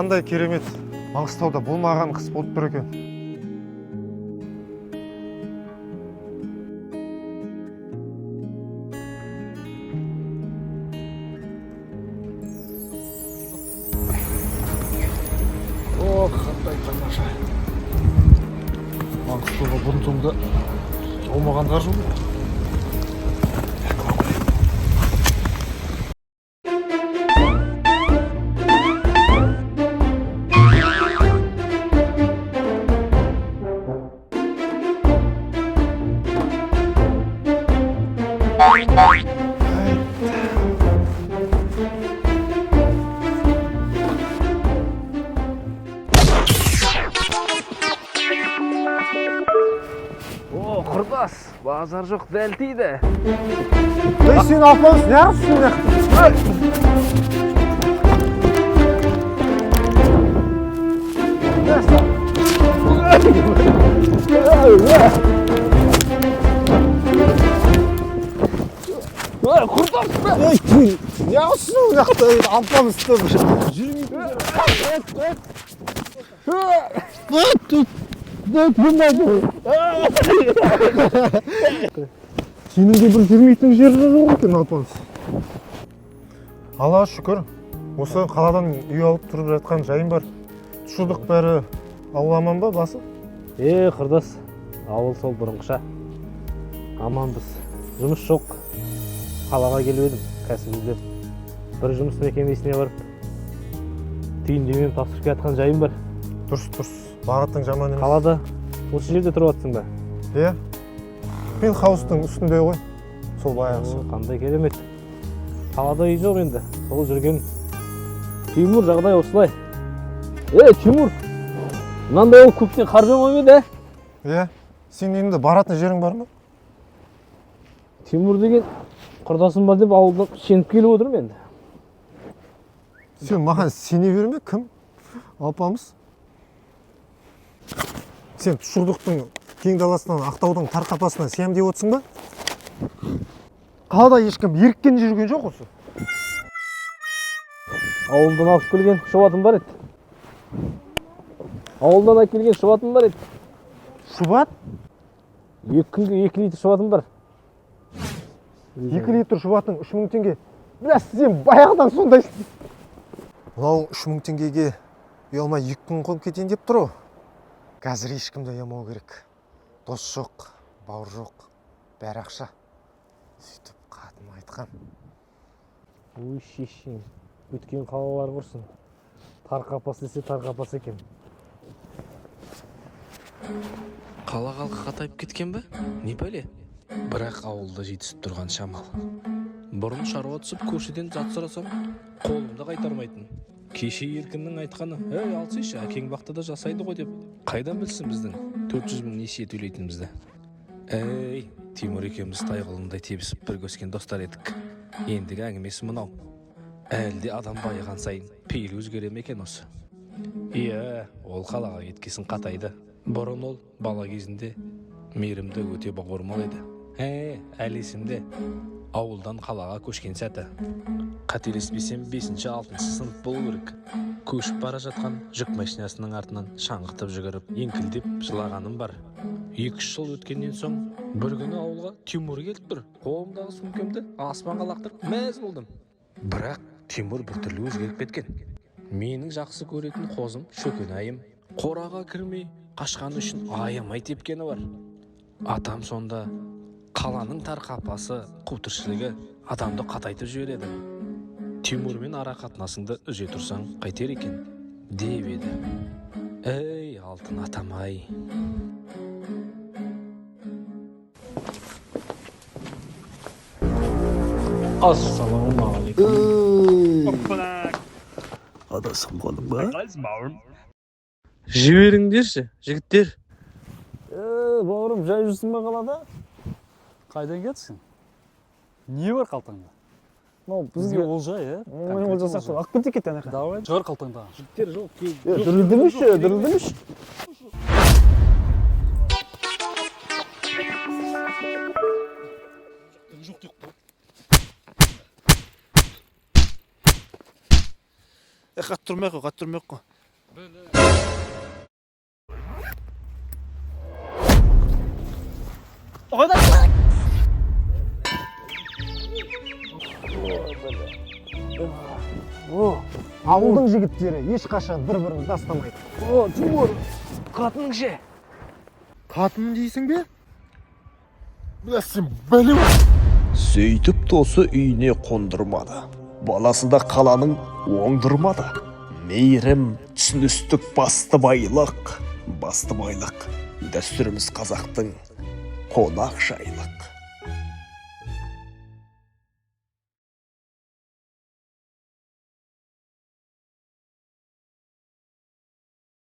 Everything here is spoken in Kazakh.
Қандай керемет, Маңғыстауда болмаған қыс болып тұр екен. О, қандай тамаша! Маңғыстауға бұрын соңды жаумаған қар жоқ. О, құрдас, базар жоқ, дәл тиді. Ей, сен Алпамыс, неғыпсың мына жақта? Ой, құрдас! Ей, неғыпсың мына жақта? Алпамысты бір жүрмейтін. Сенің де бір жүрмейтін жері жоқ екен, Алпамыс. Аллаға шүкір, осы қаладан үй алып тұрып жатқан жайым бар. Тұшылдық бәрі, ауыл аман ба басы? Е, құрдас, ауыл сол бұрынғыша. Аманбыз. Жұмыс жоқ. Қалаға келіп едім, кәсіп іздеп. Бір жұмыс мекемесіне барып, түйіндемем тапсырып келатқан жайым бар. Дұрыс, дұрыс. Бағытың жаман емес. Қалада осы жерде тұрып жатсың ба? Иә. Пентхаустың үстінде ғой. Сол баяғысы. О, қандай керемет. Қалада үй жоқ енді. Сол жүрген. Тимур, жағдай осылай. Е, Тимур, мынандай болып көптен қар жаумай ма еді, ә? Иә. Сен енді баратын жерің бар ма? Тимур деген құрдасым бар деп ауылдан сеніп келіп отырмын енді. Сен маған сене берме, кім? Алпамыс. Сен Тұшырдықтың кең даласынан, Ақтаудың тар қапасынан сиям деп отырсың ба? Қалада ешкім еріккен жүрген жоқ осы. Ауылдан алып келген шұбатым бар еді. Ауылдан алып келген шұбатым бар еді. Шұбат? 2 күнге 2 литр шұбатым бар. 2 литр шұбатың 3000 теңге. Бля, сен баяғыдан сондайсың. Мынау 3000 теңгеге ұялмай 2 күн қонып кетейін деп тұр ғой. Қазір ешкімді аямау керек. Дос жоқ, бауыр жоқ, бәрі ақша. Сөйтіп қатын айтқан. Өй, шешең, өткен қалалар құрсын. Тар қапас десе тар қапас екен. Қала халқы қатайып кеткен бе? Не пәле? Бірақ ауылда жетісіп тұрған шамалы. Бұрын шаруа түсіп көршіден зат сұрасам, қолымды қайтармайтын. Кеше Еркіннің айтқаны, «Ей, алсайшы, әкең бақтада жасайды ғой» деп. Қайдан білсін біздің 400 мың несие төлейтінімізді. Ей, Тимур екеуміз тай құлындай тебісіп бірге өскен достар едік. Ендігі әңгімесі мынау. Әлде адам байыған сайын пейіл өзгере ме екен осы? Иә, ол қалаға кеткесін қатайды. Бұрын ол бала кезінде мейірімді, өте бауырмал еді. Әлі есімде, ауылдан қалаға көшкен сәті. Қателеспесем, 5-6 сынып болу керек. Көшіп бара жатқан жүк машинасының артынан шаңғытып жүгіріп, еңкілдеп жылағаным бар. 2-3 жыл өткеннен соң бір күні ауылға Тимур келіп тұр. Қолымдағы сөмкемді аспанға лақтырып мәз болдым. Бірақ Тимур біртүрлі өзгеріп кеткен. Менің жақсы көретін қозым Шөкен айым қораға кірмей қашқаны үшін аямай тепкені бар. Атам сонда қаланың тар қапасы, қу тіршілігі адамды қатайтып жібереді. Тимурмен ара қатынасыңды үзе тұрсаң қайтер екен деп еді. Ей, алтын атам ай. Ассалаумағалейкум. Адасып қалдың ба? Жіберіңдерші, жігіттер. Бауырым, жай жүрсің бе қалада? Қайдан кетсің? Не бар қалтаңда? Мынау Бізге олжа, иә? Олжа сияқты алып кетейік ана жаққа. Давай, шығар қалтаңдағы. Жігіттер, жоқ, дірілдемеші, дірілдемеші. Жоқ деп қой. Қатты тұрмай ақ қой, қатты тұрмай ақ қой. Ауылдың жігіттері ешқашан бір бірін тастамайды. О, Тимур, қатының ше? Қатын дейсің бе? Бля, сен бәле. Сөйтіп досы үйіне қондырмады, баласы да қаланың оңдырмады. Мейірім, түсіністік басты байлық, басты байлық. Дәстүріміз қазақтың қонақ жайлық.